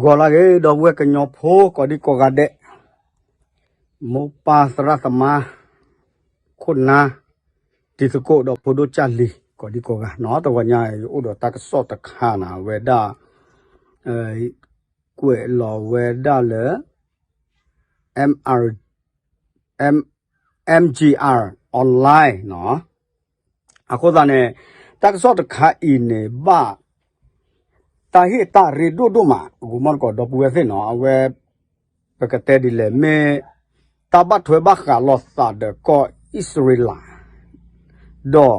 ဂီၤလၢအဂ့ၤ ဒီပုၢ်ဝဲၢ်ကညီဖိ ကိးဒံကိးဂၤဒဲး, မိၢ်ပၢ်သရၣ်သမါ, ခိၣ်နၢ်, တံၤသကိးဒီးဖိဒိၣ်ကၢ်လံၤ ကိးဒံကိးဂၤနီၤ, တဂီၤညါအံၤ ယအိၣ်ဒီးတၢ်ကစီၣ်တခါန့ၣ် အဝဲဒၣ် ကွဲးလီၤဝဲဒၣ်လၢ MGR online နီၤ. အဃိသတးန့ၣ် တၢ်ကစီၣ်တခါအံၤန့ၣ် ဘၣ်တၢ်ဟ့ၣ်တၢ်ရ့ဒိၣ်ဒိၣ်မး ဂီၤမီၢ်တကိး ဒီပုၢ်ဝဲၢ်သ့ၣ်နီၤ, အဝဲ ပကတဲဒ်လဲၣ် မ့ၢ်တၢ်ဘၣ်ထွဲဘၣ်ဃးလိာ်သးဒီးကီၢ်အံၣ်စရ့လး ဒီး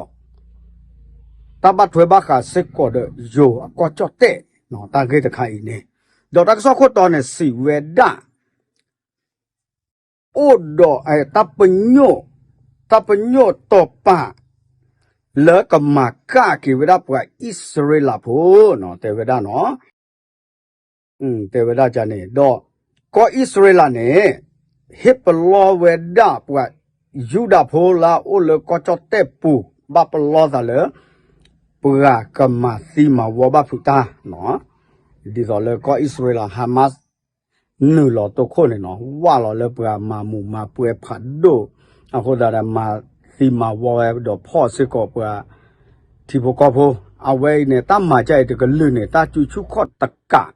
တၢ်ဘၣ်ထွဲဘၣ်ဃးစ့ၢ်ကီးဒီးယိၤအကီၢ်ကၠီၣ်တဲၣ် တၢ်ဂ့ၢ်တခါအံၤန့ၣ်, ဒီးတၢ်ကစီၣ်ခိၣ်တီန့ၣ် စံးဝဲဒၣ် အိၣ်ဒီး တၢ်ပညိၣ်, တၢ်ပညိၣ်တီၤပာ် လၢကမၤကၣ်က့ၤဝဲဒၣ်ပှၤအံၣ်စရ့လးဖိနီၤ, တဲဝဲဒၣ်နီၤ, တဲဝဲဒၣ်န့ၣ် ဒီး ကီၢ်အံၣ်စရ့လးန့ၣ် ဟ့ၣ်ပလီၢ်ဝဲဒၣ်ပှၤယူဒၤဖိလၢအအိၣ်လၢကီၢ်ကၠီၣ်တဲၣ်ပူၤ ဘၣ်ပလီၢ်သးလၢ ပှၤကမၤသံမၤဝီဘၣ်ဖုးတၢ်နီၤ, ဒ်သိးလၢကီၢ်အံၣ်စရ့လး Hamas နုာ်လီၤတိခိၣ်န့ၣ်နီၤ, ဝၢ်လီၤလၢပှၤမၤမူးမၤပွဲဖးဒိၣ်, အဃိသတးဒီး မၤသံမၤဝီဝဲဒီးဖီၣ်စ့ၢ်ကီးပှၤထံဖိကီၢ်ဖိ, အဝဲအံၤန့ၣ် တၢ်မၤကၢ်အံၤတကလုာ်န့ၣ် တၢ်စုဆူၣ်ခီၣ်တကး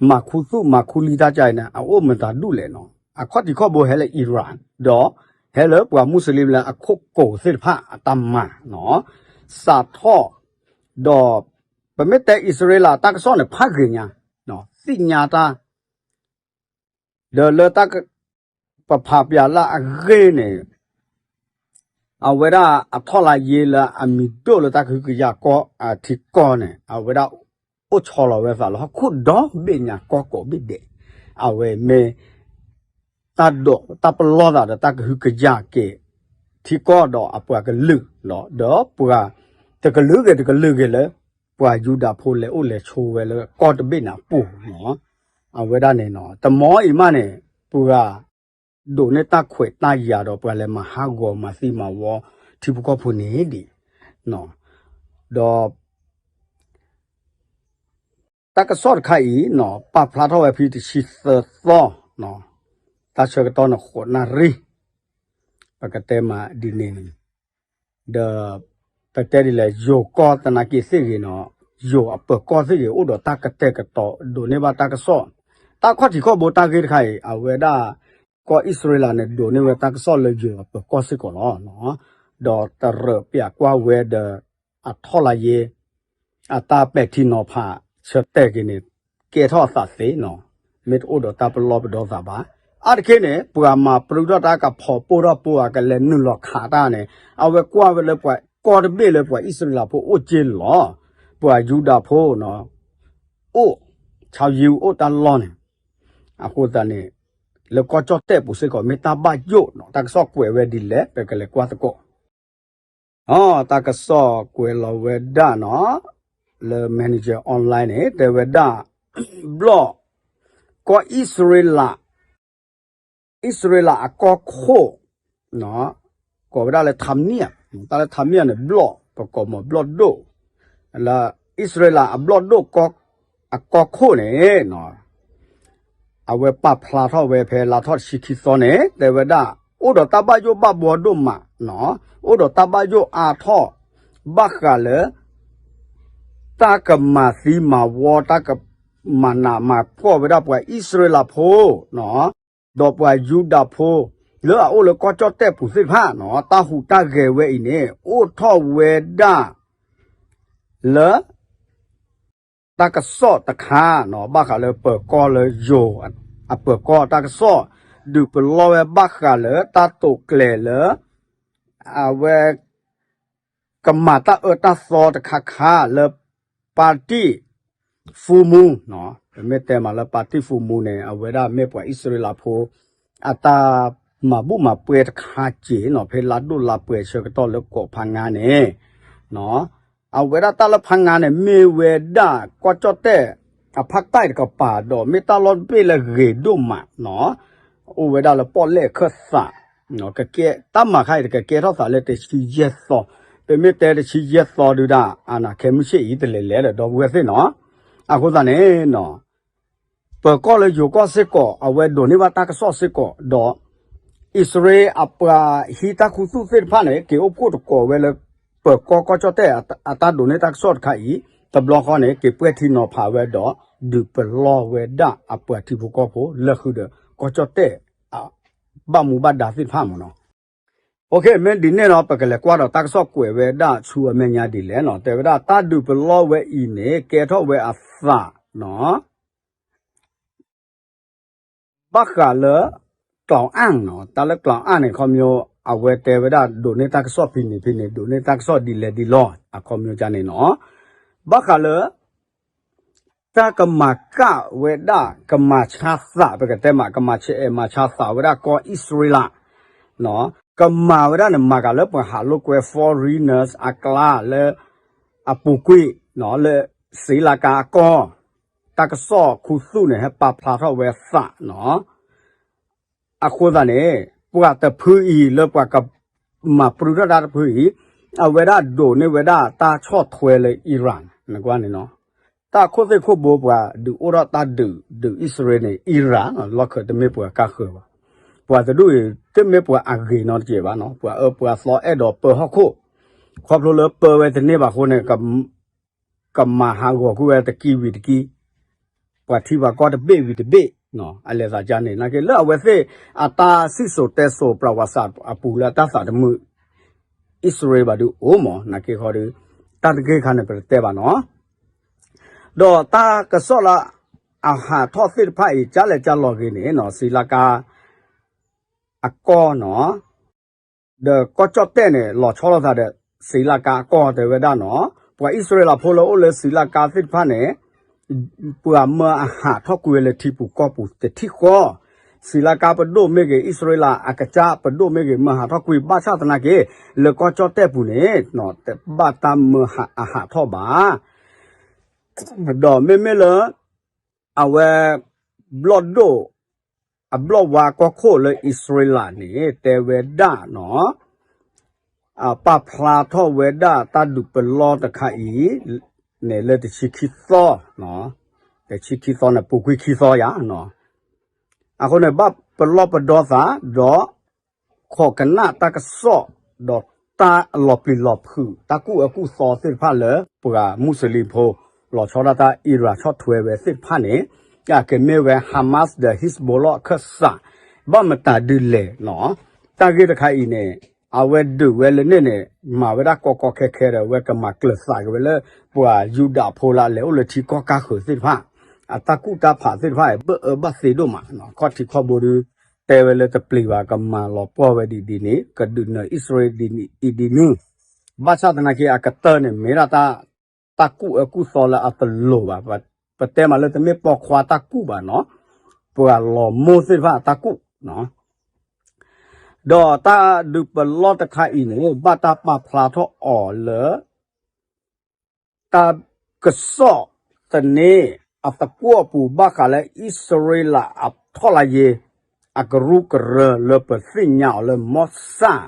မၤခူသူၣ်မၤခူလံတၢ်ကၢ်အံၤန့ၣ် အအိၣ်မတၤဒူၣ်လဲၣ်နီၤ, အခီၣ်ထံးခီၣ်ဘိဟဲလၢ Iran ဒီး ဟဲလၢပှၤမူးစလ့ၣ်လၢအခိၣ်ကိးသ့ၣ်တဖၣ်အတၢ်မၤနီၤ, စးထီၣ် ဒီး ပမ့ၢ်တဲအံၣ်စရ့လးတၢ်ကစီၣ်န့ၣ် ဖးဂ့ၤညါ, သ့ၣ်ညါတၢ် ဒီးလၢတၢ် ပဖးပၠးလၢအဂ့ၢ်န့ၣ် အဝဲဒၣ်အထီၣ်လါယ့လၢအမံၤဒိၣ်လၢတၢ်ကဟုကယာ်ကီၢ်အထံကီၢ်န့ၣ် အဝဲဒၣ်အိၣ်ဆီလီၤဝဲသးလၢဟီၣ်ခိၣ်ဒီဘ့ၣ်ညါကီၢ်ကိးဘ့ၣ်ဒဲး, အဝဲမ့ၢ် တၢ်ဒိးတၢ်ပလီၢ်သးဒီးတၢ်ကဟုကယာ်က့ၤ ထံကီၢ်ဒီးအပှၤကလုာ်လီၤ, ဒီးပှၤတကလုာ်ဂ့ၤတကလုာ်ဂ့ၤလၢ ပှၤယူဒၤဖိလဲၤအိၣ်လဲၤဆိးဝဲလၢကီၢ်တဘ့ၣ်န့ၣ်အပူၤနီၤ, အဝဲဒၣ်န့ၣ်နီၤ တမီၤအံၤမးန့ၣ် ပှၤ ဒိးန့ၢ်တၢ်ခွဲးတၢ်ယာ်ဒီးပှၤလဲၤမၤဟးဂီၤမၤသံမၤဝီ ထံဖိကီၢ်ဖိန့ၣ်ဒံး, ဒီး တၢ်ကစီၣ်တခါအံၤနီၤ ပာ်ဖျါထီၣ်ဝဲဖဲတဆံသၢသီ, တၢ်ဆၢကတီၢ်န့ၣ် ဃိးနၣ်ရံၣ်, ပကတဲမးဒ်န့ၣ်န့ၣ်, ဒီး ပတဲဒ်လဲၣ် ယိၤကီၢ်သနာ်က့သ့ၣ်ဂ့ၤနီၤ, ယိၤအပၢၤကီၢ်သ့ၣ်ဂ့ၤ အိၣ်ဒီးတၢ်ကတဲာ်ကတီၤဒိးန့ၢ်ဘၣ်တၢ်ကစီၣ်, တၢ်ခီၣ်ထံးခီၣ်ဘိတၢ်ဂ့ၢ်တခါအံၤ အဝဲဒၣ် ကီၢ်အံၣ်စရ့လးန့ၣ် ဒိးန့ၢ်ဝဲတၢ်ကစီၣ်လၢယိၤအပၢၤကီၢ်စ့ၢ်ကီးလီၤ. ဒီးတရၢးပျးကွၢ်ဝဲဒီး အထီၣ်လါယ့ အတၢ်ပဲာ်ထံနီၤဖး ဆၢတဲာ်က့ၤန့ၣ် ကဲထီၣ်အသးသ့နီၤ, မ့ၢ်တအိၣ်ဒီးတၢ်ပလီၢ်ပဒီသးဘၣ်. အါတက့ၢ်န့ၣ် ပှၤမၤပြူထီၣ်တၢ်ကဖီးပိၢ်ထီၣ်ပိၢ်အကလဲၤနုာ်လီၤခးတၢ်န့ၣ် အဝဲကွၢ်ဝဲလၢပှၤကီၢ်တဘ့ၣ်လၢပှၤအံၣ်စရ့လးဖိအိၣ်က့လီၤ. ပှၤယူဒၤဖိနီၤ အိၣ် ဆါယံ အိၣ်တၢ်လီၢ်န့ၣ်, အဃိသတးန့ၣ် လၢကီၢ်ကၠီၣ်တဲၣ်ပူၤစ့ၢ်ကီး မ့ၢ်တၢ်ဘၣ်ယိၣ်နီၤ, တၢ်ကစီၣ်ကွဲးဝဲဒ်လဲၣ် ပကလဲၤကွၢ်သကိး. အ တၢ်ကစီၣ်ကွဲးလီၤဝဲဒၣ်နီၤ, လၢ Manager Online န့ၣ် တဲဝဲဒၣ် ဘျီၣ် ကီၢ်အံၣ်စရ့လး အံၣ်စရ့လးအကီၢ်ခိၣ် ကိးဝဲဒၣ်လၢ Tamir, တၢ်လၢ Tamir န့ၣ် ဘျီၣ် ပကိးမးဘျီၣ်ဒိၣ်, လၢအံၣ်စရ့လးအဘျီၣ်ဒိၣ် အကီၢ်ခိၣ်န့ၣ် အဝဲပာ်ဖျါထီၣ်ဝဲဖဲလါထီၣ်တဆံခံသီန့ၣ် တဲဝဲဒၣ် အိၣ်ဒီးတၢ်ဘၣ်ယိၣ်ဘၣ်ဘှီဒိၣ်မး, အိၣ်ဒီးတၢ်ဘၣ်ယိၣ်အါထီၣ် ဘၣ်ဃးလၢ တၢ်ကမၤသံမၤဝီ တၢ်ကမၤနးမၤဖှီၣ်ဝဲဒၣ်ပှၤအံၣ်စရ့လးဖိ ဒီးပှၤယူဒၤဖိ လၢအအိၣ်လၢကီၢ်ကၠီၣ်တဲၣ်ပူၤသ့ၣ်တဖၣ်နီၤ, တၢ်ဟူးတၢ်ဂဲၤဝဲအံၤန့ၣ် အိၣ်ထီၣ်ဝဲဒၣ် လၢ တၢ်ကစီၣ်တခါနီၤ, ဘၣ်ဃးလၢပၢၤကီၢ်လၢယိၤ အပၢၤကီၢ်တၢ်ကစီၣ် ဒုးပလီၢ်ဝဲဘၣ်ဃးလၢတၢ်တိာ်ကျဲၤလၢ အဝဲ ကမၤတၢ်အၢတၢ်သီတခါခါလၢ ပၣ်တံၣ် Full Moon နီၤ, ပမ့ၢ်တဲမးလၢပၣ်တံၣ် Full Moon န့ၣ် အဝဲဒၣ်မ့ၢ်ပှၤအံၣ်စရ့လးဖိ အတၢ်မၤဘူၣ်မၤပွဲတခါက့ၤနီၤ, ဖဲလါဒိၣ်လါပှဲၤဆၢကတီၢ်လၢကိးဖးငါန့ၣ် အဝဲဒၣ်တၢ်လၢဖးငါန့ၣ် မ့ၢ်ဝဲဒၣ်ကီၢ်ကၠီၣ်တဲၣ် အဖးတၢ်တကပၤဒီး မ့ၢ်တၢ်လီၢ်တဘ့ၣ်လၢဂ့ၤဒိၣ်မးနီၤ, အိၣ်ဝဲဒၣ်လၢပီၣ်လဲၣ်ခၢၣ်သး ကကဲ တၢ်မၤခါအံၤတကကဲထီၣ်သးလၢတဆံယဲၢ်သီ, ပမ့ၢ်တဲတဆံယဲၢ်သီဒုဒၣ် အနၢ်ခဲမုၢ်ဆ့ၣ်အံၤတလဲၤလဲၤဒီး ဒီပုၢ်ဝဲၢ်သ့ၣ်နီၤ, အဃိသတးန့ၣ်နီၤ ပၢၤကီၢ်လၢယိၤကီၢ်စ့ၢ်ကီး အဝဲဒိးန့ၢ်ဘၣ်တၢ်ကစီၣ်စ့ၢ်ကီး ဒီး အံၣ်စရ့လးအပှၤဟံးတၢ်ခူသူၣ်သ့ၣ်တဖၣ်န့ၣ် က့ၤအိၣ်ဖှိၣ်တကိးဝဲလၢ ပၢၤကီၢ်ကီၢ်ကၠီၣ်တဲၣ်အတၢ်ဒိးန့ၢ်တၢ်ကစီၣ်တခါအံၤ တဘျီဃီန့ၣ် က့ၤပှဲၤထံနီၤဖးဝဲဒီး ဒုးပလီၢ်ဝဲဒၣ်အပှၤထံဖိကီၢ်ဖိ လၢဃုာ်ဒီး ကီၢ်ကၠီၣ်တဲၣ် ဘၣ်မူဘၣ်ဒါသ့ၣ်တဖၣ်မ့ၢ်နီၤ. မ့ၢ်ဒ်န့ၣ်ဒီး ပကလဲၤကွၢ်ဒီးတၢ်ကစီၣ်ကွဲးဝဲဒၣ်ဆူအမဲာ်ညါဒ်လဲၣ်နီၤ. တဲဝဲဒၣ်တၢ်ဒုးပလီၢ်ဝဲအံၤန့ၣ် ကဲထီၣ်ဝဲအသးနီၤ ဘၣ်ဃးလၢ ကျီအၣ်နီၤ, တၢ်လၢကျီအၣ်န့ၣ် ခီဖျိ အဝဲတဲဝဲဒၣ်ဒိးန့ၢ်တၢ်ကစီၣ်ဖဲန့ၣ်ဖဲန့ၣ် ဒိးန့ၢ်တၢ်ကစီၣ်ဒ်လဲၣ်ဒ်လဲၣ် အခီပညီန့ၣ်နီၤ, ဘၣ်ဃးလၢ တၢ်ကမၤကၣ်ဝဲဒၣ် ကမၤဆါသး ပကတဲမး ကမၤဆါအဲၣ်မၤဆါသးဝဲဒၣ်ကီၢ်အံၣ်စရ့လး ကမၤဝဲဒၣ်န့ၣ် မၤကၤလၢပှၤဟးလိာ်ကွဲ foreigners အကျါလၢ အပူၤကွံာ် လၢ စံလါကါအကီၢ် တၢ်ကစီၣ်ခူသူၣ်န့ၣ် ဟဲပာ်ဖျါထီၣ်ဝဲသးနီၤ. အဃိသတးန့ၣ် ပှၤတဖုအံၤလၢပှၤကမၤပြူထီၣ်တၢ်တဖုအံၤ အဝဲဒၣ်ဒိးန့ၢ်ဝဲဒၣ်တၢ်ဆီၣ်ထွဲလၢ Iran နကွၢ်န့ၣ်နီၤ, တၢ်ခိၣ်သ့ၣ်ခိၣ်ဘိပှၤဒုးအိၣ်ထီၣ်တၢ်ဒုး ဒုးအံၣ်စရ့လးန့ၣ် Iran လီၢ်ခၢးတမ့ၢ်ပှၤကါဃၢၤဘၣ်, ပှၤတဒူၣ်အံၤ တမ့ၢ်ပှၤအဂ့ၤနီတကဲးဘၣ်နီၤ, ပှၤအၢပှၤသီအဲၣ်ဒိးပၢဟီၣ်ခိၣ်, ခီဖျိလၢပၢဝဲတန့ၢ်ဘၣ်အဃိန့ၣ် ကမၤဟးဂီၤကွံာ်ဝဲတကံဝံၤတကံ, ပှၤထံပှၤကီၢ်တဘ့ၣ်ဝံၤတဘ့ၣ်, အလဲၤသးကါန့ၣ် နာ်က့လၢအဝဲသ့ၣ်အတၢ်စံၣ်စိၤတဲစိၤ ပြၤဝးစးအပူၤလၢအတၢ်သးတမုာ် အံၣ်စရ့လးဘၣ်ဒုးအိၣ်မး နာ်က့ဃီဒီး တၢ်တဂ့ၢ်ခါန့ၣ် ပတတဲဘၣ်နီၤ, ဒီးတၢ်ကစီၣ်လၢအဟးထီၣ်သ့ၣ်တဖၣ်အံၤ ကၢ်လဲၤကၢ်လီၤဂ့ၤန့ၣ်နီၤ စံလါကါ အကီၢ်နီၤ ဒီးကီၢ်ကၠီၣ်တဲၣ်န့ၣ် လီၤဆီလိာ်သးဒီး စံလါကါအကီၢ်တဲဝဲဒၣ်နီၤ, ပှၤအံၣ်စရ့လးဖိလၢအိၣ်လၢစံလါကါသ့ၣ်တဖၣ်န့ၣ် ပှၤမၢအဟးထီၣ်ကွံာ်ဝဲလၢထံပူၤကီၢ်ပူၤတထံၣ်ဃီ, စံလါကါပဒိၣ်မ့ၢ်ဂ့ၤ အံၣ်စရ့လးအကစၢ်ပဒိၣ်မ့ၢ်ဂ့ၤ မၢဟးထီၣ်ကွံာ် ဘၣ်ဆၣ်သနာ်က့ လၢကီၢ်ကၠီၣ်တဲၣ်ပူၤန့ၣ် တဘၣ်တၢ်မၢအဟးထီၣ်ဘၣ် ဒီးမ့မ့ၢ်လၢ အဝဲ ဘျီၣ်ဒိၣ် အဘျီၣ်ဝါကီၢ်ခိၣ်လၢအံၣ်စရ့လးန့ၣ် တဲဝဲဒၣ်နီၤ ပာ်ဖျါထီၣ်ဝဲဒၣ်တၢ်ဒုးပလီၢ်တခါအံၤ န့ၣ်လၢတဆံခံသီ, တဆံခံသီန့ၣ် ပူၤကွံာ်ခံသီယါ, အဃိန့ၣ် ဘၣ်ပလီၢ်ပဒီသး ဒီး ခိးကနၣ်တၢ်ကစီၣ် ဒီးတၢ်လီၤပျံၤလီၤဖုး တၢ်ကူၣ်အၢကူၣ်သီသ့ၣ်တဖၣ်လၢ ပှၤမူးစလ့ၣ်ဖိ လီၤဆီဒၣ်တၢ် Iran ဆီၣ်ထွဲဝဲသ့ၣ်တဖၣ်န့ၣ် အကမ့ၢ်ဝဲ Hamas ဒီး Hezbollah အခၢၣ်စး ဘၣ်မတၤဒ်လဲၣ်နီၤ, တၢ်ဂ့ၢ်တခါအံၤန့ၣ် အဝဲဒုးဝဲလၢန့ၣ်န့ၣ် မၤဝဲဒၣ်ကီကီခဲခဲဒီး အဝဲကမၤကျၢၤသးက့ၤဝဲလၢ ပှၤယူဒၤဖိလၢအလဲၤအိၣ်လၢထံကီၢ်ကါဃၢၤသ့ၣ်တဖၣ် အတၢ်ကူၣ်တၢ်ဖးသ့ၣ်တဖၣ် ဘၣ်အၢဘၣ်သီဒိၣ်မး, ခီၣ်ထံးခီၣ်ဘိဒီး တဲဝဲလၢတပျံၤဘၣ် ကမၤလီၤပှီၢ်ဝဲဒ်ဒ်န့ၣ် ကဒုးနၢၤအံၣ်စရ့လးဒ်အံၤဒ်နုၤ, ဘၣ်ဆၣ်သနာ်က့ အကတၢၢ်န့ၣ် မ့ၢ်ဒၣ်တၢ် တၢ်ကူၣ်အၢကူၣ်သီလၢအတလိၤဘၣ်, ပတဲမးလၢတမ့ၢ်ပိာ်ခွါတၢ်ကူၣ်ဘၣ်နီၤ, ပှၤလီၤမိၢ်သ့ၣ်တဖၣ်အတၢ်ကူၣ် ဒီးတၢ်ဒုးပလီၢ်တခါအံၤန့ၣ် ဘၣ်တၢ်ပာ်ဖျါထီၣ်အီၤလၢ တၢ်ကစီၣ်သန့အသကွီၢ်ပူၤ ဘၣ်ဃးလၢအံၣ်စရ့လးအထီၣ်လါယ့ အကရူၢ်ကရၢလၢပသ့ၣ်ညါအီၤလၢ Mossad,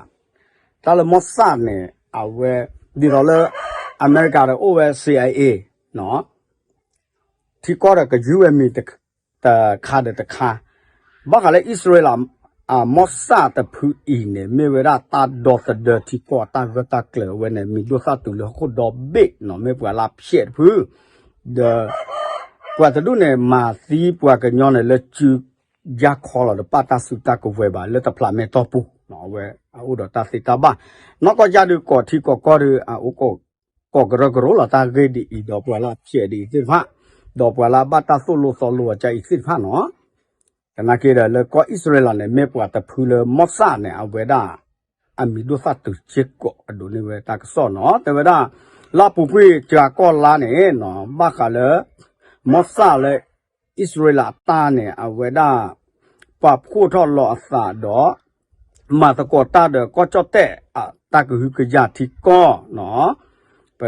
တၢ်လၢ Mossad န့ၣ် အဝဲ ဒ်သိးလၢ အမဲရကၤဒီးအိၣ်ဝဲ CIA နီၤ ထံကီၢ်ဒီးကယူၢ်ဝဲမံၤတခါဒီးတခါ, ဘၣ်ဃးလၢအံၣ်စရ့လး အ Mossad တဖုအံၤန့ၣ် မ့ၢ်ဝဲဒၣ်တၢ်ဒီသဒၢထံကီၢ်တၢ်ဂၢၢ်တၢ်ကျၢၤဝဲန့ၣ် မံၤဒိၣ်သၣ်တုၤလၢဟီၣ်ခိၣ်ဒီဘ့ၣ်နီၤ, မ့ၢ်ပှၤလၢဖျဲးတဖု, ဒီး ပှၤတဒူၣ်န့ၣ် မၤသံပှၤကညီန့ၣ်လၢစု ယါခီလီၤ တပာ်တၢ်စုတၢ်ကဝဲၤဘၣ် လၢတဖျးမဲာ်တီၢ်ပူၤ, အဝဲအအိၣ်ဒီးတၢ်သ့တၢ်ဘၣ်, နီၢ်ကီၢ်ယါဒုး ကိးထံကိးကီၢ်ဒီး အအိၣ် ကိးကရၢကရိလီၤ တၢ်ဂ့ၢ်ဒ်အံၤ ဒီးပှၤလၢအဖျဲးဒ်အံၤသ့ၣ်တဖၣ်, ဒီးပှၤလၢအဘၣ်တၢ်သိၣ်လိသီလိအီၤကါအံၤသ့ၣ်တဖၣ်နီၤ, သနာ်က့ဒီး လၢကီၢ်အံၣ်စရ့လးန့ၣ် မ့ၢ်ပှၤတဖုလၢ Mossad န့ၣ် အဝဲဒၣ် အမံၤဒိၣ်သၣ်တုၤစ့ၢ်ကီး အဒိးန့ၢ်ဝဲတၢ်ကစီၣ်နီၤ, တဲဝဲဒၣ် လၢအပူၤကွံာ်စှၤကီၢ်လါန့ၣ်နီၤ ဘၣ်ဃးလၢ Mossad လၢ အံၣ်စရ့လးအတၢ်န့ၣ် အဝဲဒၣ် ပာ်ဖှိၣ်ထီၣ်လီၤအသးဒီး မၤသကိးတၢ်ဒီးကီၢ်ကၠီၣ်တဲၣ် အတၢ်ကဟုကယာ်ထံကီၢ်နီၤ, ပ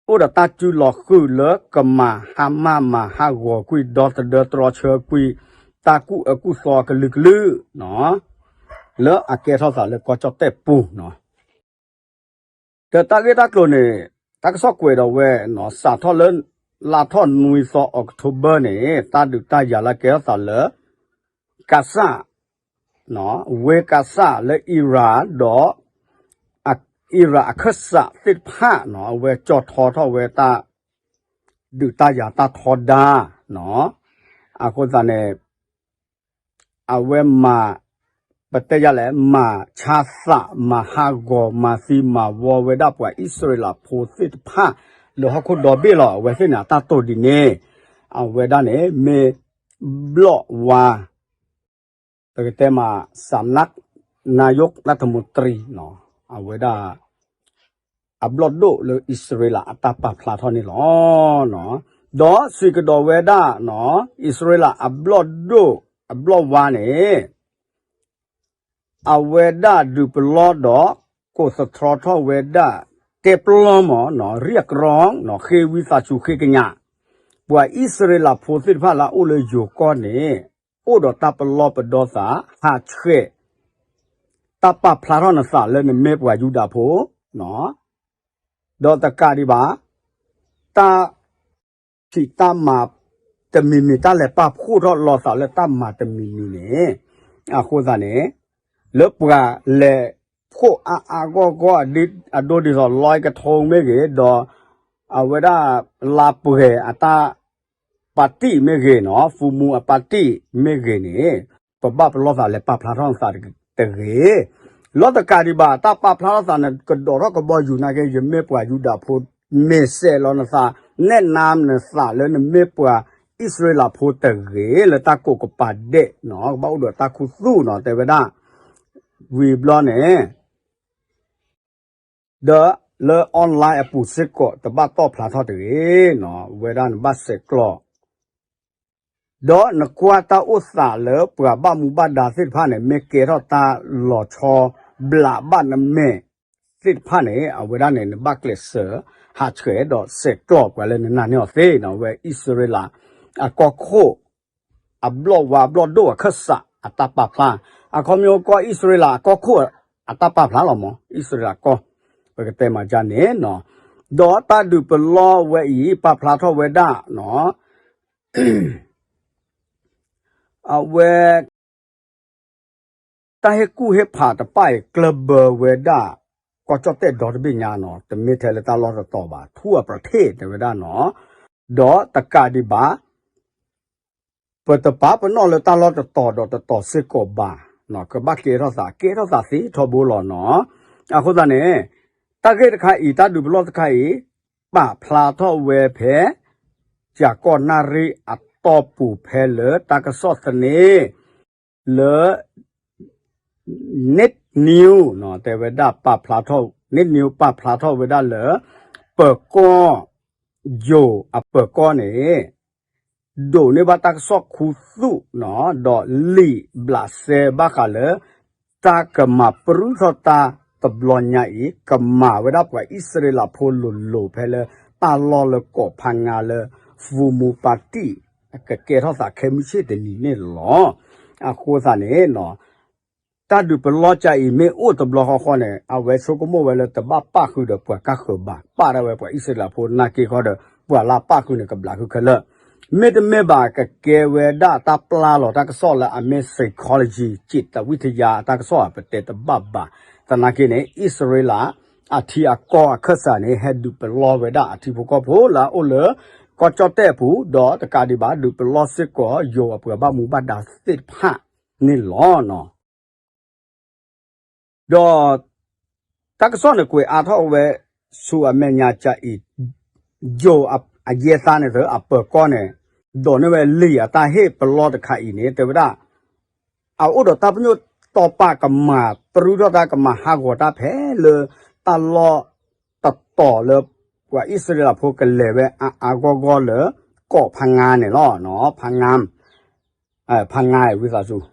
အိၣ်ဒီးတၢ်စုလီၤဃုာ်လၢကမၤဟါမၢ်မၤဟးဂီၤကွံာ် ဒီသဒၢတြီဆၢကွံာ် တၢ်ကူၣ်အၢကူၣ်သီကလုာ်ကလုာ်နီၤ, လၢအကဲထီၣ်သးလၢကီၢ်ကၠီၣ်တဲၣ်ပူၤနီၤ ဒီးတၢ်ဂ့ၢ်တၢ်ကျိၤန့ၣ် တၢ်ကစီၣ်ကွဲးဒီးဝဲနီၤ စးထီၣ်လၢ လါထီၣ်နွံသီ October န့ၣ် တၢ်ဒုးတၢ်ယၤလၢကဲထီၣ်သးလၢ ကါစၢ် ဝ့ၢ်ကါစၢ်လၢ Iran ဒီး Iran အခၢၣ်စးသ့ၣ်တဖၣ်နီၤ အဝဲကၠီၣ်ထီထီၣ်ဝဲတၢ် ဒုးတၢ်ယၤတၢ်ထီဒါနီၤ. အဃိသတးန့ၣ် အဝဲမၤ ပတဲယၤလဲၣ် မၤဆါသး မၤဟးဂီၤ မၤသံမၤဝီဝဲဒၣ်ပှၤအံၣ်စရ့လးဖိသ့ၣ်တဖၣ် လၢဟီၣ်ခိၣ်ဒီဘ့ၣ်လီၤ. အဝဲသ့ၣ်န့ၣ် အတၢ်တိာ်ဒ်န့ၣ် အဝဲဒၣ်န့ၣ် မ့ၢ်ဘျီၣ်ဝါ ပကတဲမး စၢနၢၣ် နာယိၣ် လၢထမူတရံနီၤ အဝဲဒၣ် အဘျီၣ်ဒိၣ်လၢအံၣ်စရ့လးအတၢ်ပာ်ဖျါထီၣ်န့ၣ်လီၤ. ဒီးစံးကဒီးဝဲဒၣ်နီၤ အံၣ်စရ့လးအဘျီၣ်ဒိၣ် အဘျီၣ်ဝါန့ၣ် အဝဲဒၣ်ဒုးပလီၢ်ဒီး ကိးသတြီထီၣ်ဝဲဒၣ် တဲပလီၢ်မးနီၤ ရံၣ်အကရီနီၤ ဃ့ဝံသးစူၤဃ့ကညး ပှၤအံၣ်စရ့လးဖိသ့ၣ်တဖၣ်လၢအအိၣ်လၢယိၤကီၢ်န့ၣ် အိၣ်ဒီးတၢ်ပလီၢ်ပဒီသး ဟးဆှဲး တၢ်ပာ်ဖျါထီၣ်နသးလၢနမ့ၢ်ပှၤယူဒၤဖိ ဒီးတကးဒံးဘၣ် တၢ် ဖံးတၢ်မၤတမံၤမံၤ တၢ်လဲၤပာ်ဖှိၣ်ထီၣ်လီၤသးလၢတၢ်မၤတမံၤမံၤန့ၣ် အဃိသတးန့ၣ် လၢပှၤလဲၤဖှိၣ်အါအါဂီၢ်ဂီၢ် အဒိဒ်သိး လွဲကထိမ့ၢ်ဂ့ၤ ဒီး အဝဲဒၣ် လါပှဲၤအတၢ် ပၣ်တံၣ်မ့ၢ်ဂ့ၤနီၤ ဖူမူအပၣ်တံၣ်မ့ၢ်ဂ့ၤန့ၣ် ပဘၣ်ပလီၢ်သးလဲၤပာ်ဖျါထီၣ်နသးတဂ့ၤ လီၤတကးဒံးဘၣ် တၢ်ပာ်ဖျါထီၣ်သးန့ၣ် ကဒိးထီၣ်ကဘီယူၤနာ်က့ ယမ့ၢ်ပှၤယူဒၤဖိ မ့ၢ်စဲးလီၤနသး နဲၣ်နါနသးလၢနမ့ၢ်ပှၤအံၣ်စရ့လးဖိတဂ့ၤ လၢတၢ်ကိးကပၤဒဲးနီၤ ကဘၣ်အိၣ်ဒီးတၢ်ခူသူၣ်နီၤ တဲဝဲဒၣ် ဝံၤဘျီန့ၣ် ဒီးလၢ online အပူၤစ့ၢ်ကီး တဘၣ်တီၣ်ဖျါထီၣ်တဂ့ၤ ဝဲဒၣ်နဘၣ်ဆဲးကျိး ဒီးနကွၢ်တၢ်အိၣ်သးလၢပှၤဘၣ်မူဘၣ်ဒါသ့ၣ်တဖၣ်န့ၣ် မ့ၢ်ကဲထီၣ်တၢ်လီၤဆီ ဘျးဘၣ်နမဲာ်သ့ၣ်တဖၣ်န့ၣ် အဝဲဒၣ်န့ၣ် နဘၣ်ကျဲးစၢး ဟးဆှဲးဒီးဆဲးကျိးပှၤလၢနနာ်န့ၢ်အီၤသ့နီၤ အဝဲအံၣ်စရ့လး အကီၢ်ခိၣ် အဘျီၣ်ဝါဘျီၣ်ဒိၣ်အခၢၣ်စး အတၢ်ပာ်ဖျါ အခီပညီကီၢ်အံၣ်စရ့လးအကီၢ်ခိၣ် အတၢ်ပာ်ဖျါလီၤမး အံၣ်စရ့လးကီၢ် ပကတဲမၤဒ်န့ၣ်နီၤ ဒီးတၢ်ဒုးပလီၢ်ဝဲအံၤ ပာ်ဖျါထီၣ်ဝဲဒၣ်နီၤ အဝဲ တၢ်ဟ့ၣ်ကူၣ်ဟ့ၣ်ဖးတဖၣ်အံၤ ကျၢၢ်ဘၢဝဲဒၣ် ကီၢ်ကၠီၣ်တဲၣ်ဒီတဘ့ၣ်ညါနီၤ တမ့ၢ်ထဲလၢတၢ်လီၢ်တတီၤဘၣ် ထူၣ်အပြထ့ၣ်တဲဝဲဒၣ်နီၤ ဒီးတကးဒံးဘၣ် ပတပာ်ပနီၣ်လၢတၢ်လီၢ်တတီၤဒီးတတီၤစ့ၢ်ကီးဘၣ်, ကဘၣ်ကဲထီၣ်သး ကဲထီၣ်သးသ့ထီဘိလီၤနီၤ. အဃိသတးန့ၣ် တၢ်ဂ့ၢ်တခါအံၤ တၢ်ဒုးပလီၢ်တခါအံၤ ပာ်ဖျါထီၣ်ဝဲဖဲ ကၠၤကီၢ်နၣ်ရံၣ်အတီၢ်ပူၤဖဲလၢတၢ်ကစီၣ်သန့ လၢ Net News တဲဝဲဒၣ် ပာ်ဖျါထီၣ် Net News ပာ်ဖျါထီၣ်ဝဲဒၣ်လၢ ပၢၤကီၢ် ယိၤအပၢၤကီၢ်န့ၣ် ဒိးန့ၢ်ဘၣ်တၢ်ကစီၣ်ခူသူၣ်နီၤ ဒီးလံာ်ဘျးစဲဘၣ်ဃးလၢ တၢ်ကမၤပြူထီၣ်တၢ်တဘျီညါအံၤ ကမၤဝဲဒၣ်ပှၤအံၣ်စရ့လးဖိလိၤလိၤဖဲလၢ တၢ်လီၢ်လၢကီးဖးငါလၢ ဖူမူပၣ်တံၣ် ကကဲထီၣ်သးခဲမုၢ်ဆ့ၣ်တနံၤန့ၣ်လီၤ. အဃိသတးန့ၣ် တၢ်ဒုးပလီၢ်ကၠၤအံၤမ့ၢ်အိၣ်တဘျီဃီဃီန့ၣ် အဝဲဆိကမိၣ်ဝဲလၢတဘၣ်ပၣ်ဃုာ်ဒီးပှၤကၢ်ဃၢၤဘၣ်, ပၣ်ဒၣ်ဝဲပှၤအံၣ်စရ့လးဖိနာ်က့ဃီဒီး ပှၤလၢပၣ်ဃုာ်န့ၣ် ကဘျးဃုခဲလၢာ်. မ့တမ့ၢ်ဘၣ် ကကဲဝဲဒၣ်တၢ်ပျၢ်လီၤတၢ်ကစီၣ်လၢအမ့ၢ် psychology จิตวิทยา အတၢ်ကစီၣ် ပတဲတဘၣ်ဘၣ်. သနာ်က့န့ၣ် အံၣ်စရ့လး အထံအကီၢ်အခၢၣ်စးန့ၣ် ဟဲဒုးပလီၢ်ဝဲဒၣ်အထံဖိကီၢ်ဖိလၢအအိၣ်လၢ ကီၢ်ကၠီၣ်တဲၣ်အပူၤ ဒီးတကးဒံးဘၣ် ဒုးပလီၢ်စ့ၢ်ကီး ယိၤအပှၤဘၣ်မူဘၣ်ဒါသ့ၣ်တဖၣ်န့ၣ်လီၤ. ဒီး တၢ်ကစီၣ်န့ၣ်ကွဲးအါထီၣ်ဝဲ ဆူအမဲာ်ညါကၠၤအံၤ ယိၤအယဲၢ်သၢ်န့ၣ်သၢ အပၢၤကီၢ်န့ၣ် ဒိးန့ၢ်ဝဲလံာ်အတၢ်ဟ့ၣ်ပလီၢ်တခါအံၤန့ၣ် တဲဝဲဒၣ် အအိၣ်ဒီးတၢ်ပညိၣ်တီပာ်ကမၤပြူထီၣ်တၢ်ကမၤဟးဂီၤတၢ်ဖဲလၢ တၢ်လီၢ်တတီၤလၢ ပှၤအံၣ်စရ့လးဖိကလဲၤဝဲအါအါဂီၢ်ဂီၢ်လၢ ကီးဖးငါန့ၣ်လီၤ. ဖးငါ ဖးငါဝံသးစူၤ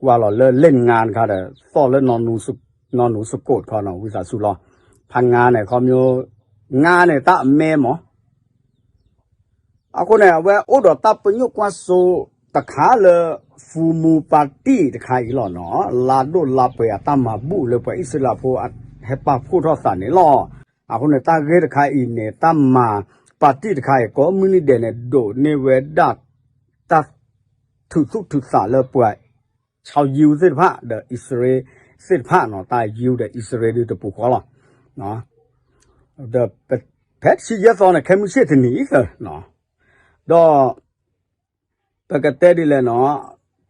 ကွၢ်လီၤလၢလ့ၣ်နငါတခါဒီး သီၣ်လၢ နီၢ်နူစကိးတခီနီၤ ဝံသးစူၤလီၤ. ဖးငါန့ၣ် ခီမညီ ငါန့ၣ်တၢ်အမဲမး အဃိန့ၣ် အဝဲအိၣ်ဒီးတၢ်ပညိၣ်ကွၢ်စိတခါလၢ ဖူမူပၣ်တံၣ်တခါအံၤလီၤနီၤ လါဒိၣ်လါပှဲၤအတၢ်မၤဘူၣ်လၢပှၤအံၣ်စရ့လးဖိဟဲပာ်ဖှိၣ်ထီၣ်သးန့ၣ်လီၤ. အဃိန့ၣ် တၢ်ဂ့ၢ်တခါအံၤန့ၣ် တၢ်မၤ ပၣ်တံၣ်တခါအံၤ ကိးမုၢ်နံၤဒဲးန့ၣ် ဒိးန့ၢ်ဝဲဒၣ် တၢ်ထုးသူၣ်ထုးသးလၢပှၤ ခၠါယူသ့ၣ်တဖၣ် ဒီးအံၣ်စရ့လးသ့ၣ်တဖၣ်နီၤ, တၢ်ယူဒီးအံၣ်စရ့လးဒုးတပူၤဃီလီၤ. ဒီးဖဲတဆံယဲၢ်သီန့ၣ် ခဲမုၢ်ဆ့ၣ်တနံၤအံၤသၢနီၤ, ဒီး ပကတဲဒ်လဲၣ်နီၤ,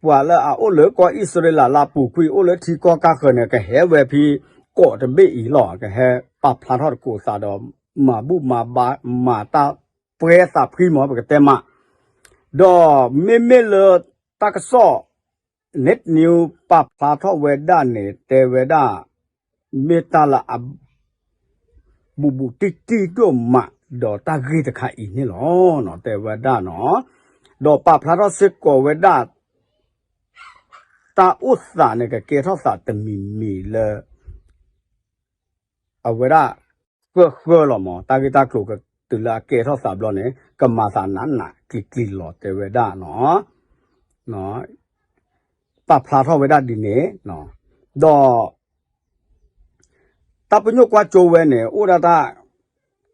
ပှၤလၢအအိၣ်လၢကီၢ်အံၣ်စရ့လးလၢအပူၤကွံာ် အိၣ်လၢထံကီၢ်ကါဃၢၤန့ၣ် ကဟဲဝဲဖဲကီးတဘ့ၣ်အံၤလီၤ. ကဟဲပာ်ဖျါထီၣ်သကိးသးဒီး မၤဘူၣ်မၤဘါ မၤတၢ်ပှဲၤသးဖှံမး ပကတဲမး, ဒီးမ့မ့ၢ်လၢတၢ်ကစီၣ် Net News ပာ်ဖျါထီၣ်ဝဲဒၣ်န့ၣ် တဲဝဲဒၣ် မ့ၢ်တၢ်လၢအ ဘူးဘူးတံၢ်တံၢ်ဒိၣ်မး ဒီးတၢ်ဂ့ၢ်တခါအံၤန့ၣ်လီၤ. တဲဝဲဒၣ်နီၤ, ဒီးပာ်ဖျါထီၣ်စ့ၢ်ကီးဝဲဒၣ် တၢ်အိၣ်သးန့ၣ် ကကဲထီၣ်သးတမံၤမံၤလၢ အဝဲဒၣ် ဃၢဃၢလီၤမး, တၢ်ဂ့ၢ်တၢ်ကျိၤကတုၤလၢအကဲထီၣ်သးဘျီန့ၣ် ကမၤသးနးနးကျံၤကျံၤလီၤ တဲဝဲဒၣ်နီၤ, ပာ်ဖျါထီၣ်ဝဲဒၣ်ဒ်န့ၣ်, ဒီး တၢ်ပညိၣ်ကွၢ်ကၠိဝဲန့ၣ် အိၣ်ဒၣ်တၢ်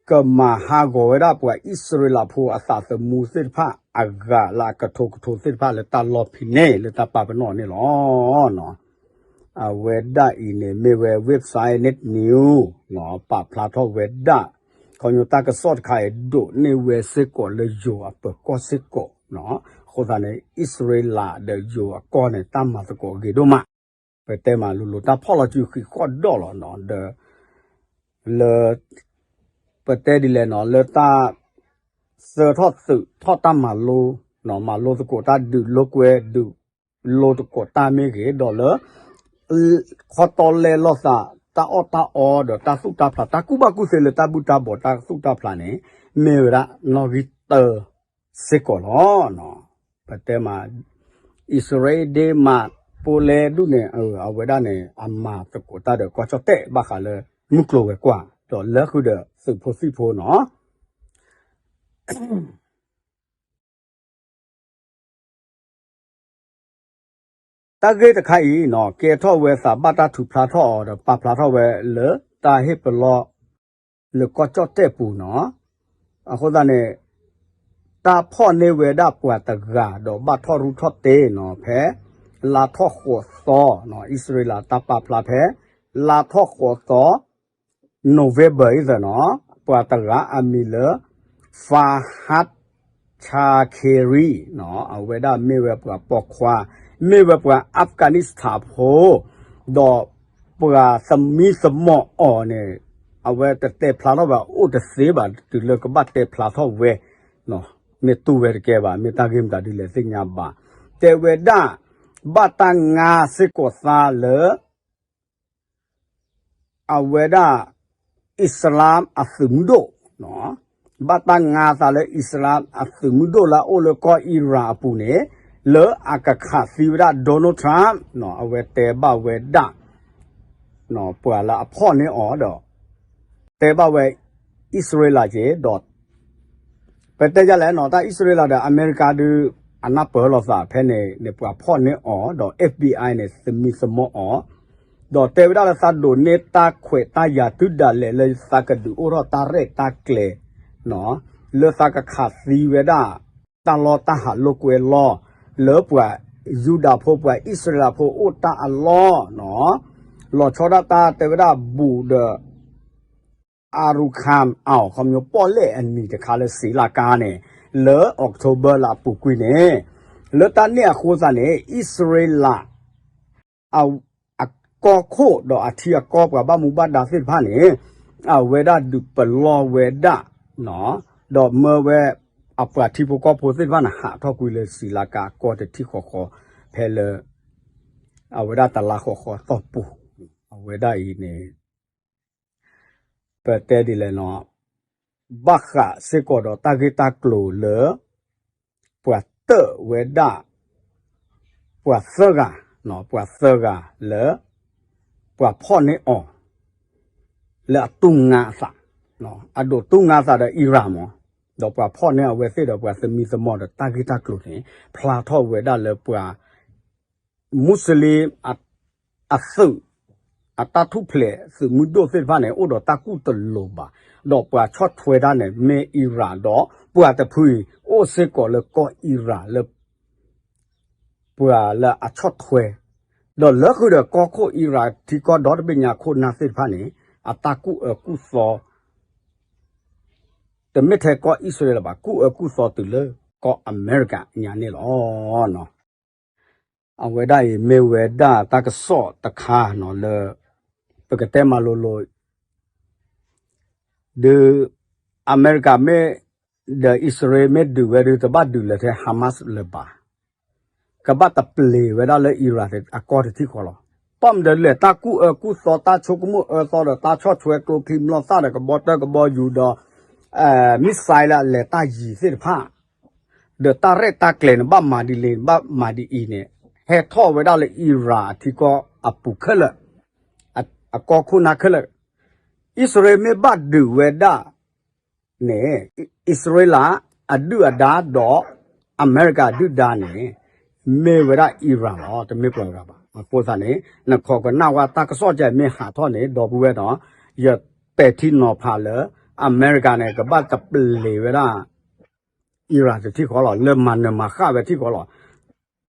ကမၤဟးဂီၤဝဲဒၣ်ပှၤအံၣ်စရ့လးဖိအသးသမူသ့ၣ်တဖၣ် အဂၤလၢအကထိကထိသ့ၣ်တဖၣ်လၢတၢ်လီၢ်ဖဲန့ၣ် လၢတၢ်ပာ်ပနီၣ်န့ၣ်လီၤ. အဝဲဒၣ်အံၤန့ၣ် မ့ၢ်ဝဲ website Net News ပာ်ဖျါထီၣ်ဝဲဒၣ် ခီဖျိတၢ်ကစီၣ်တခါအံၤ ဒိးန့ၢ်ဝဲစ့ၢ်ကီးလၢယိၤအပၢၤကီၢ်စ့ၢ်ကီး, အဃိသတးန့ၣ် အံၣ်စရ့လးဒီးယိၤအကီၢ်န့ၣ် တၢ်မၤသကိးဂ့ၤဒိၣ်မး, ပတဲမးလိၤလိၤတၢ်ဖီၣ်လီၤစုဃံးဃီၣ်ဒီၣ်လီၤနီၤ, ဒီး လၢ ပတဲဒ်လဲၣ်နီၤ လၢတၢ် သၢထီၣ်သုးထီၣ်တၢ်မၤလိ, မၤလိသကိးတၢ်ဒုးလိာ်ကွဲ ဒုးလိာ်သကိးတၢ်မ့ၢ်ဂ့ၤ, ဒီးလၢ ခီတီလဲလိာ်သး တၢ်အီၣ်တၢ်အီဒီးတၢ်သူၣ်တၢ်ဖျး တၢ်ကူၣ်ဘၣ်ကူၣ်သ့လၢတၢ်ဘုၣ်တၢ်ဘီၣ်တၢ်သူၣ်တၢ်ဖျးန့ၣ် မ့ၢ်ဝဲဒၣ်နီၣ်ဂံၢ်တၢ စ့ၢ်ကီးလီၤ. ပတဲမး အံၣ်စရ့လးဒ့မး ဖိလဲဒူၣ်န့ၣ် အဝဲဒၣ်န့ၣ် အမၤသကိးတၢ်ဒီးကီၢ်ကၠီၣ်တဲၣ်ဘၣ်ဃးလၢ မုၢ်ကျိၤဝဲၤကွာ် ဒီးလၢဃုာ်ဒီးသုးဖိသံၣ်ဖိနီၤ. တၢ်ဂ့ၢ်တခါအံၤနီၤ ကဲထီၣ်ဝဲသးဘၣ်တၢ်ထုးဖျါထီၣ်အီၤဒီးပာ်ဖျါထီၣ်ဝဲလၢတၢ်ဟ့ၣ်ပလီၢ် လၢကီၢ်ကၠီၣ်တဲၣ်ပူၤနီၤ. အဃိသတးန့ၣ် တၢ်ဖီၣ်န့ၢ်ဝဲဒၣ်ပှၤတဂၤဒီးဘၣ်ထီၣ်ရူၢ်ထီၣ်တ့ၢ်နီၤ ဖဲ လါထီၣ်ဃိးသီနီၤ အံၣ်စရ့လးတၢ်ပာ်ဖျါဖဲ လါထီၣ်ဃိးသီ November အံၤသနီၤ ပှၤတဂၤအမံၤလၢ Fahad Shakeri နီၤ အဝဲဒၣ်မ့ၢ်ဝဲပှၤပိာ်ခွါ မ့ၢ်ဝဲပှၤ Afghanistan ဖိ ဒီးပှၤသမံသမိးအီၤန့ၣ် အဝဲတတဲဖျါထီၣ်ဘၣ် အိၣ်တသ့ဘၣ် တုၤလၢကဘၣ်တဲဖျါထီၣ်ဝဲ မ့ၢ်တူၢ်ဝဲတကဲဘၣ် မ့ၢ်တၢ်ဂ့ၢ်မတၤဒ်လဲၣ်သ့ၣ်ညါဘၣ်. တဲဝဲဒၣ် ဘၣ်တၢ်ငါစ့ၢ်ကီးသးလၢ အဝဲဒၣ် အံၣ်စလၣ်အသုးမုၢ်ဒိၣ်, ဘၣ်တၢ်ငါသးလၢအံၣ်စလၣ်အသုးမုၢ်ဒိၣ်လၢအအိၣ်လၢကီၢ်အံရၣ်အပူၤန့ၣ် လၢအကခးသံဝဲဒၣ် Donald Trump အဝဲတဲဘၣ်ဝဲဒၣ် ပှၤလၢအဖီၣ်န့ၢ်အီၤဒီး တဲဘၣ်ဝဲ အံၣ်စရ့လးက့ၤဒီး ပတဲယၤလဲၣ်နီၤ တၢ်အံၣ်စရ့လးဒီးအမဲရကၤဒုး အနၢ်ပၢၢ်လိာ်သးဖဲန့ၣ်န့ၣ် ပှၤဖီၣ်န့ၢ်အီၤ ဒီး FBI န့ၣ် သမံသမိးအီၤ, ဒီးတဲဝဲဒၣ်လၢသးဒိးန့ၢ်တၢ်ခွဲးတၢ်ယာ်တုၤဒၣ်လဲာ်လၢသးကဒုးအိၣ်ထီၣ်တၢ်ရဲၣ်တၢ်ကျဲၤ လၢသးကခးသံဝဲဒၣ် တၢ်လီၢ်တၢ်ဟးလိာ်ကွဲလီၢ် လၢပှၤယူဒၤဖိပှၤအံၣ်စရ့လးဖိအိၣ်တၢ်အလီၢ်နီၤ, လီၤဆီဒၣ်တၢ်တဲဝဲဒၣ်ဘူးဒီး အရူခၣ်အီၤ ခီပညီပီၣ်လဲၣ်အနံၤတခါလၢစံးလၢကါန့ၣ် လၢ October လၢအပူၤကွံာ်န့ၣ် လၢတၢ်န့ၣ်အဃိသတးန့ၣ် အံၣ်စရ့လး အကီၢ်ခိၣ်ဒီးအထံအကီၢ်ပှၤဘၣ်မူဘၣ်ဒါသ့ၣ်တဖၣ်န့ၣ် အဝဲဒၣ်ဒုးပလီၢ်ဝဲဒၣ် ဒီးမၢဝဲအပှၤထံဖိကီၢ်ဖိသ့ၣ်တဖၣ်န့ၣ် ဟးထီၣ်ကွံာ်လၢစံးလၢကါကီၢ်တထံၣ်ဃီဃီ ဖဲလၢ အဝဲဒၣ်တလါဃီဃီတီၢ်ပူၤ အဝဲဒၣ်အံၤန့ၣ် ပတဲဒ်လဲၣ်နီၤ ဘၣ်ဃးစ့ၢ်ကီးဒီးတၢ်ဂ့ၢ်တၢ်ကျိၤလၢ ပှၤတၢၣ်ဝဲဒၣ် ပှၤသၢဂၤ, ပှၤသၢဂၤလၢ ပှၤဖီၣ်န့ၢ်အီၤ လၢအတူၢ်ငါအသး, အဒိးတူၢ်ငါသးဒီးအံရၣ်မး, ဒီးပှၤဖီၣ်န့ၢ်အဝဲသ့ၣ်ဒီးပှၤသမံသမိးဒီးတၢ်ဂ့ၢ်တၢ်ကျိၤန့ၣ် ဖျါထီၣ်ဝဲဒၣ်လၢပှၤ မူစလ့ၣ် အသုး အတၢ်ထူၣ်ဖျဲးသုးမုၢ်ဒိၣ်သ့ၣ်တဖၣ်န့ၣ် အိၣ်ဒီးတၢ်ကူၣ်တလိၤဘၣ်, ဒီးပှၤဆီၣ်ထွဲတၢ်န့ၣ် မ့ၢ်အံရၣ်ဒီး ပှၤတဖုအံၤ အိၣ်စ့ၢ်ကီးလၢကီၢ်အံရၣ်လၢ ပှၤလၢအဆီၣ်ထွဲ, ဒီးလၢဃုာ်ဒီးကီၢ်ခိၣ်အံရၣ်ထံကီၢ်ဒီတဘ့ၣ်ညါခိၣ်နၢ်သ့ၣ်တဖၣ်န့ၣ် အတၢ်ကူၣ်အၢကူၣ်သီ တမ့ၢ်ထဲကီၢ်အံၣ်စရ့လးဘၣ်, ကူၣ်အၢကူၣ်သီတုၤလၢကီၢ်အမဲရကၤညါန့ၣ်လီၤ. အဝဲဒၣ်အံၤမ့ၢ်ဝဲဒၣ်တၢ်ကစီၣ်တခါနီၤ လၢ ပကတဲမၤလိၤလိၤ ဒုး အမဲရကၤမ့ၢ် ဒီးအံၣ်စရ့လးမ့ၢ်ဒုးဝဲဒုး တဘၣ်ဒုးလၢာ်ထဲ Hamas လၢၤဘၣ်, ကဘၣ်တပျ့ၤဝဲဒၣ်လၢအံရၣ်အကီၢ်တထံၣ်ဃီလီၤ. ဘၣ်မနုၤလဲၣ် တၢ်ကူၣ်အၢကူၣ်သီ တၢ်ဆိကမိၣ်အၢသီဒီး တၢ်ဆီၣ်ထွဲကျိချံမျိာ်သၣ်ဒီး ကဘီတၢၢ်ကဘီယူၤဒီး missile လၢအလဲၤတၢ်ယံၤသ့ၣ်တဖၣ် ဒီးတၢ်ရဲၣ်တၢ်ကျဲၤန့ၣ် ဘၣ်မၤဒ်လဲၣ် ဘၣ်မၤဒ်အံၤန့ၣ် ဟဲထီၣ်ဝဲဒၣ်လၢအံရၣ်အထံကီၢ်အပူၤခဲလၢာ်, အကီၢ်ခိၣ်နၢ်ခဲလၢာ်, အံၣ်စရ့လးမ့ၢ်ဘၣ်ဒုးဝဲဒၣ်န့ၣ် အံၣ်စရ့လးအဒုၣ်အဒါဒီး အမဲရကၤအဒုၣ်ဒါန့ၣ် မ့ၢ်ဝဲဒၣ်အံရၣ်လီၤ, တမ့ၢ်ပှၤဂၤဘၣ်. အဃိသတးန့ၣ် နခိးကနၣ်ဝဲတၢ်ကစီၣ်ကဲမ့ၢ်ဟးထီၣ်န့ၣ် ဒီပုၢ်ဝဲၢ်နီၤ, ယပဲာ်ထံနီၤဖးလၢ အမဲရကၤန့ၣ် ကဘၣ်တပျ့ၤဝဲဒၣ် အံရၣ်တထံၣ်ဃီလီၤ, လၢမၤနၢၤမၤဃၣ်ဝဲထံၣ်ဃီလီၤ.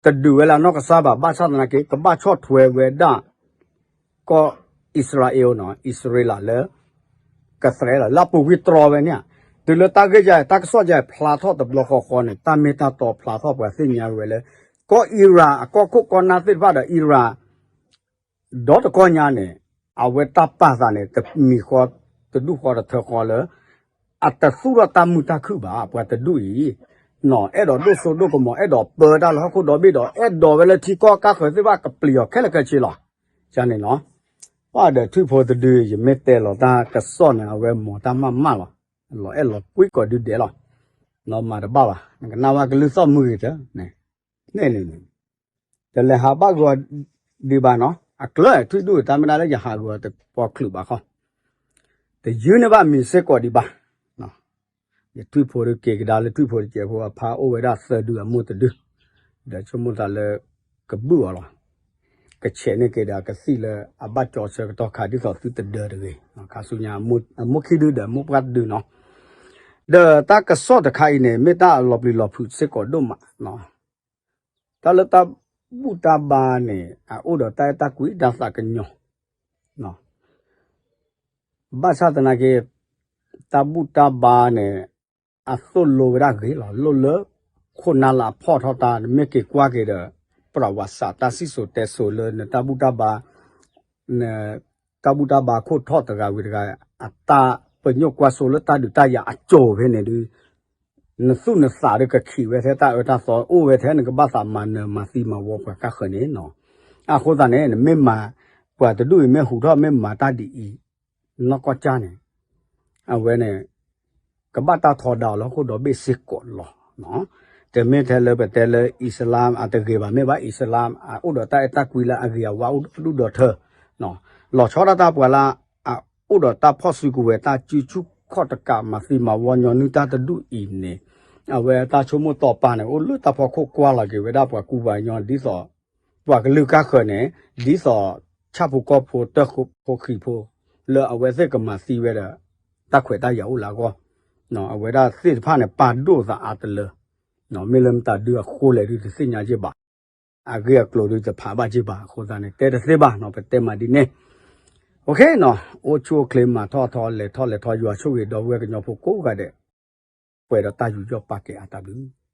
တဒုးဝဲလၢအနီၢ်ကစၢ်ဘၣ်, ဘၣ်ဆၣ်သနာ်က့ ကဘၣ်ဆီၣ်ထွဲဝဲဒၣ် ကီၢ်အံၣ်စရ့လးနီၤ, အံၣ်စရ့လးလၢ ကသြဲးလီၤ, လၢအပူၤကွံာ်တြီဝဲန့ၣ်, တုၤလၢတၢ်ဂ့ၢ်ယါ တၢ်ကစီၣ်ယါဖျါထီၣ်တဘျီဃီဃီန့ၣ် တၢ်မ့ၢ်တၢ်တီဖျါထီၣ်ပှၤသ့ၣ်ညါဝဲလၢ ကီၢ်အံရၣ်အကီၢ်ခိၣ်ကီၢ်နၢ်သ့ၣ်တဖၣ်ဒီးအံရၣ် ဒီတကီၢ်ညါန့ၣ် အဝဲတၢ်ပာ်သးန့ၣ် တမံၤဃီ တဒူၣ်ဃီတထၢဃီလၢ အတသူၣ်ထီၣ်တၢ်မုာ်တၢ်ခုၣ်ဘၣ်. ပှၤတဒူၣ်အံၤ နီၤ အဲၣ်ဒိးဒိၣ်စိဒိၣ်ကမီၤ အဲၣ်ဒိးပၢတၢ်လၢဟီၣ်ခိၣ်ဒီဘ့ၣ်ဒီး အဲၣ်ဒိးဝဲလၢထံကီၢ်ကါဃၢၤသ့ၣ်တဖၣ်ကပျံၤအီၤခဲလၢာ်ခဲဆ့လီၤ. ယန့ၣ်နီၤ ပှၤဒီးထွံၣ်ဖိတဒု ယမ့ၢ်တဲလီၤတၢ်ကစီၣ်န့ၣ် အဝဲမၤတၢ်မၢ်မၢ်လီၤ. လီၤအဲၣ်လီၤကွံကိးဒုဒဲးလီၤ. နီၤမၤတဘၣ်ဘၣ် နကနၣ်ဝဲကလုၢ်သီၣ်မုၢ်ဂ့ၤတၢ် န့ၣ်န့ၣ် တလဲၤဟးဘၣ်ဂီၤဒံးဘၣ်နီၤ, အကျၢၤထွံၣ်ဒူၣ်တၢ်မ့ၢ်ဒၣ်လၢယဟးဂီၤတပီၤချုးဘၣ်ဃီ, တယုၢ်န့ၢ်ဘၣ်မံၤစ့ၢ်ကီးဒံးဘၣ်. ယထွံၣ်ဖိဒုးက့ၤကဒါလၢထွံၣ်ဖိတစဲးဖိအဖါအိၣ်ဝဲဒၣ်သၢဒုအမိၢ်တဒု, ဒီးဆိကမိၣ်သးလၢ ကဘုၣ်အီၤလီၤ. ကဆဲးန့ၢ်က့ၤဒီးကသံၣ်လၢအဘၣ်ကၠီဆၢကတီၢ်ခါဒ်သိးသုတဒၢတဂ့ၤ, ခါဆူညါ အမိၢ်ခံဒုဒီးအမိၢ်ပှၢ်တဒုနီၤ. ဒီးတၢ်ကစီၣ်တခါအံၤန့ၣ် မ့ၢ်တၢ်အလီၤပျံၤလီၤဖုးစ့ၢ်ကီးဒိၣ်မးနီၤ. တၢ်လၢတၢ်ဘူၣ်တၢ်ဘါန့ၣ် အအိၣ်ဒီးတၢ်အဲၣ်တၢ်ကွံတၢ်သးကညီၤ, ဘၣ်ဆၣ်သနာ်က့ တၢ်ဘူၣ်တၢ်ဘါန့ၣ် အသိၣ်လိဝဲဒၣ်ဂ့ၤလီၤ. လိၣ်လၢ ခိၣ်နၢ်လၢအဖီၣ်ထီၣ်တၢ် နမ့ၢ်က့ၤကွၢ်က့ၤဒီး ပြၢဝးစးတၢ်စံၣ်စိၤတဲစိၤလၢနတၢ်ဘူၣ်တၢ်ဘါ န တၢ်ဘူၣ်တၢ်ဘါခိၣ်ထီၣ်တဂၤဝံၤတဂၤ အတၢ်ပညိၣ်ကွၢ်စိလၢတၢ်ဒုးတၢ်ယၤအစိၤဖဲန့ၣ်ဒုး နသူၣ်နသးဒုးကခံးဝဲထဲတၢ်အၢတၢ်သီ အိၣ်ဝဲထဲနကဘၣ်သးမၤနၢၤမၤသံမၤဝီပှၤကါဃၢၤန့ၣ်နီၤ. အဃိသတးန့ၣ် နမ့ၢ်မၤ ပှၤတဒူၣ်အံၤမ့ၢ်ဟူးထီၣ်မ့ၢ်မၤတၢ်ဒ်အံၤ နီၢ်ကီၢ်ကၢ်န့ၣ် အဝဲန့ၣ် ကဘၣ်တၢ်ထီဒါအီၤလၢဟီၣ်ခိၣ်ဒီဘ့ၣ်စ့ၢ်ကီးလီၤ. တမ့ၢ်ထဲလၢပတဲလၢအံၣ်စလၢမ်အတဂ့ၤဘၣ် မ့ၢ်ဘၣ်အံၣ်စလၢမ်အအိၣ်ဒီးတၢ်အဲၣ်တၢ်ကွံလၢအဂ့ၤအဝါအိၣ်ဒူၣ်ဒီးထၢ လီၤဆီဒၣ်တၢ်ပှၤလၢအအိၣ်ဒီးတၢ်ဖီၣ်စုကဝဲၤတၢ်စုဆူၣ်ခီၣ်တကးမၤသံမၤဝီညီနုၢ်တၢ်တဒူၣ်အံၤန့ၣ် အဝဲတၢ်ဆိကမိၣ်တီၤပာ်န့ၣ် အိၣ်လၢတၢ်ဖီခိၣ်ကွၢ်လီၤက့ၤဝဲဒၣ်ပှၤကူပှၤကညီဒ်သိး ပှၤကလုာ်ကါဃၢၤန့ၣ် ဒ်သိးဆၣ်ဖိကီၢ်ဖိတၢ်ဖိဃံဖိ လၢအဝဲသ့ၣ်ကမၤသံဝဲဒီး တၢ်ခွဲးတၢ်ယာ်အိၣ်လၢအဂီၢ် အဝဲဒၣ်သ့ၣ်တဖၣ်န့ၣ် ပာ်ဒိၣ်သးအါတလၢ မ့ၢ်လၢမတၤဒုအဃိလဲၣ်ဒုတသ့ၣ်ညါက့ၤဘၣ် အဂ့ၢ်အကျိၤဒုတဖးဘၣ်က့ၤဘၣ် အဃိသတးန့ၣ် တဲတသ့ဘၣ်နီၤ ပတဲမးဒ်န့ၣ် အိၣ်ဆူၣ်အိၣ်ချ့မၤထီၣ်ထီလဲၤထီၣ်လဲၤထီ ယွၤဆိၣ်ဂ့ၤဒီပုၢ်ဝဲၢ်ကညီဖိကိးဂၤဒဲး ပှဲၤဒီးတၢ်ယူးယီၣ်ပာ်ကဲအါတၢ်ဘျုး